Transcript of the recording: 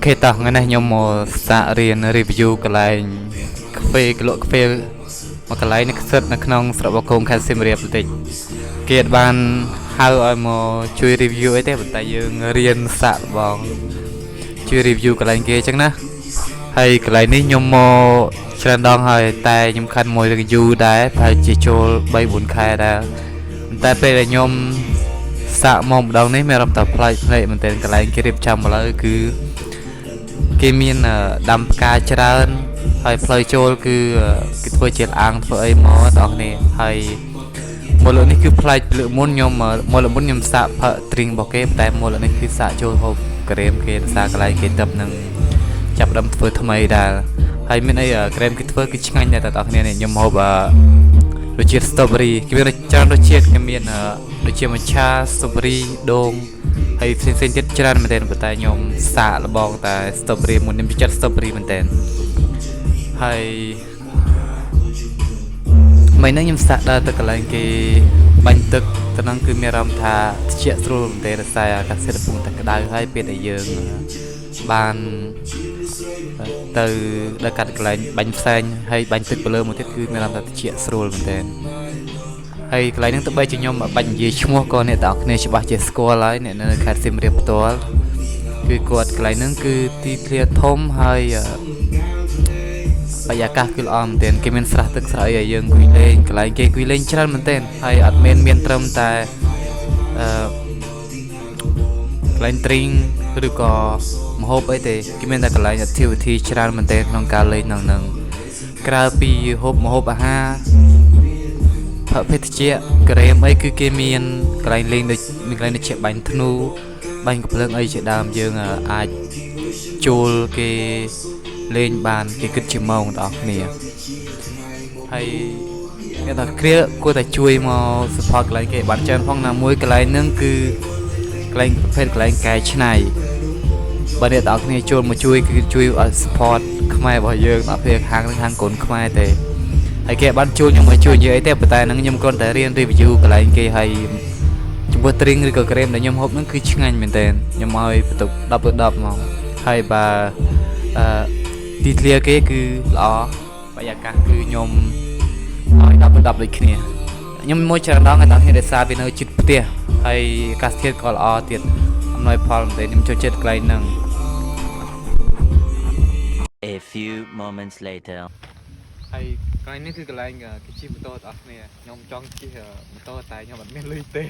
OK តោះថ្ងៃនេះខ្ញុំមកសាករៀន review កន្លែងកាហ្វេកលក់កាហ្វេមកកន្លែងនេះស្ថិតនៅក្នុងស្រុកបាគងខេត្តសៀមរាបបន្តិចគេអត់បានហៅឲ្យមកជួយ review អីទេប៉ុន្តែយើងរៀនសាកល្បងជួយ review កន្លែងគេអញ្ចឹងណាហើយកន្លែងនេះខ្ញុំមកច្រើនដងហើយតែខ្ញុំខាន់មួយ review ដែរប្រហែលជាចូល3 4ខែដែរប៉ុន្តែពេលដែលខ្ញុំសាកមកម្ដងនេះមានអារម្មណ៍ថាប្លែកភ្នែកមែនទែនកន្លែងគេរៀបចំមកឡើយគឺ គេមានដាំផ្កាច្រើនហើយផ្លូវចូលគឺគេធ្វើជាអាងធ្វើអីមកបងប្អូនហើយមកលើកនេះគឺប្លែកពីលើកមុនខ្ញុំមកលើកមុនខ្ញុំសាកផឹក drink របស់គេតែមកលើកនេះគឺសាកចូលហូបក្រែមគេដោយសារកន្លែងគេទឹកនឹងចាប់ផ្ដើមធ្វើថ្មីដែរហើយមានអីក្រែមគេធ្វើគឺឆ្ងាញ់ដែរតើបងប្អូននេះខ្ញុំហូបរសជាតិ strawberry គេមានច្រើនរសជាតិគេមានដូចជា matcha strawberry ដូងហើយផ្សេងៗទៀតច្រើនមែនទែនប៉ុន្តែខ្ញុំសាកល្បងតែ strawberry មុនខ្ញុំចូលចិត្ត strawberry មែនទែនហើយមិញហ្នឹងខ្ញុំសាកដើរទៅកន្លែងគេបាញ់ទឹកទៅហ្នឹងគឺមានអារម្មណ៍ថាត្រជាក់ស្រួលមែនទែនដោយសារអាកាសធាតុកំពុងតែក្តៅហើយពេលដែលយើងបានទៅដល់កាត់កន្លែងបាញ់ផ្សែងហើយបាញ់ទឹកទៅលើមកទៀតគឺមានអារម្មណ៍ថាត្រជាក់ស្រួលមែនទែនហើយកន្លែងហ្នឹងទោះបីជាខ្ញុំបាច់និយាយឈ្មោះក៏អ្នកទាំងអស់គ្នាច្បាស់ជាស្គាល់ហើយអ្នកនៅខេត្តសៀមរាបផ្ទាល់គឺគាត់កន្លែងហ្នឹងគឺទីធ្លាធំហើយបរិយាកាសគឺល្អមែនទែនគេមានស្រះទឹកស្រះអីឲ្យយើងអង្គុយលេងកន្លែងគេអង្គុយលេងច្រើនមែនទែនហើយអត់មានមានត្រឹមតែកន្លែង drink ឬក៏ម្ហូបអីទេគេមានតែកន្លែង activity ច្រើនមែនទែនក្នុងការលេងក្នុងហ្នឹងក្រៅពីហូបម្ហូបអាហារផឹកភេសជ្ជៈក្រែមអីគឺគេមានកន្លែងលេងដូចមានកន្លែងដូចជាបាញ់ធ្នូបាញ់កំភ្លើងអីជាដើមយើងអាចចូលគេលេងបានគេគិតជាម៉ោងបងប្អូនគ្នាហើយអ្នកតាគ្រាគួរតែជួយមក support កន្លែងគេបានច្រើនផងណាមួយកន្លែងហ្នឹងគឺកន្លែងប្រភេទកន្លែងកែច្នៃបើអ្នកទាំងអស់គ្នាចូលមកជួយគឺជួយឲ្យ support ខ្មែររបស់យើងដល់ពេលខាងហ្នឹងខាងកូនខ្មែរទេហើយគេបានជួយខ្ញុំឲ្យជួយនិយាយអីទេប៉ុន្តែហ្នឹងខ្ញុំគ្រាន់តែរៀន review កន្លែងគេហើយចំពោះ drink ឬក៏ក្រែមដែលខ្ញុំហូបហ្នឹងគឺឆ្ងាញ់មែនទែនខ្ញុំឲ្យបន្ទុក10លើ10ហ្មងហើយបើអឺទីធ្លាគេគឺល្អបរិយាកាសគឺខ្ញុំឲ្យ10លើ10ដូចគ្នាខ្ញុំមួយច្រើនដងហើយតោះគ្នាដោយសារវានៅជិតផ្ទះហើយអាកាសធាតុក៏ល្អទៀតអំណោយផលមែនទែនខ្ញុំចូលចិត្តកន្លែងហ្នឹង A few moments later. ហើយកន្លែងនេះគឺកន្លែងគេជិះម៉ូតូបងប្អូនគ្នាខ្ញុំចង់ជិះម៉ូតូតែខ្ញុំអត់មានលុយទេ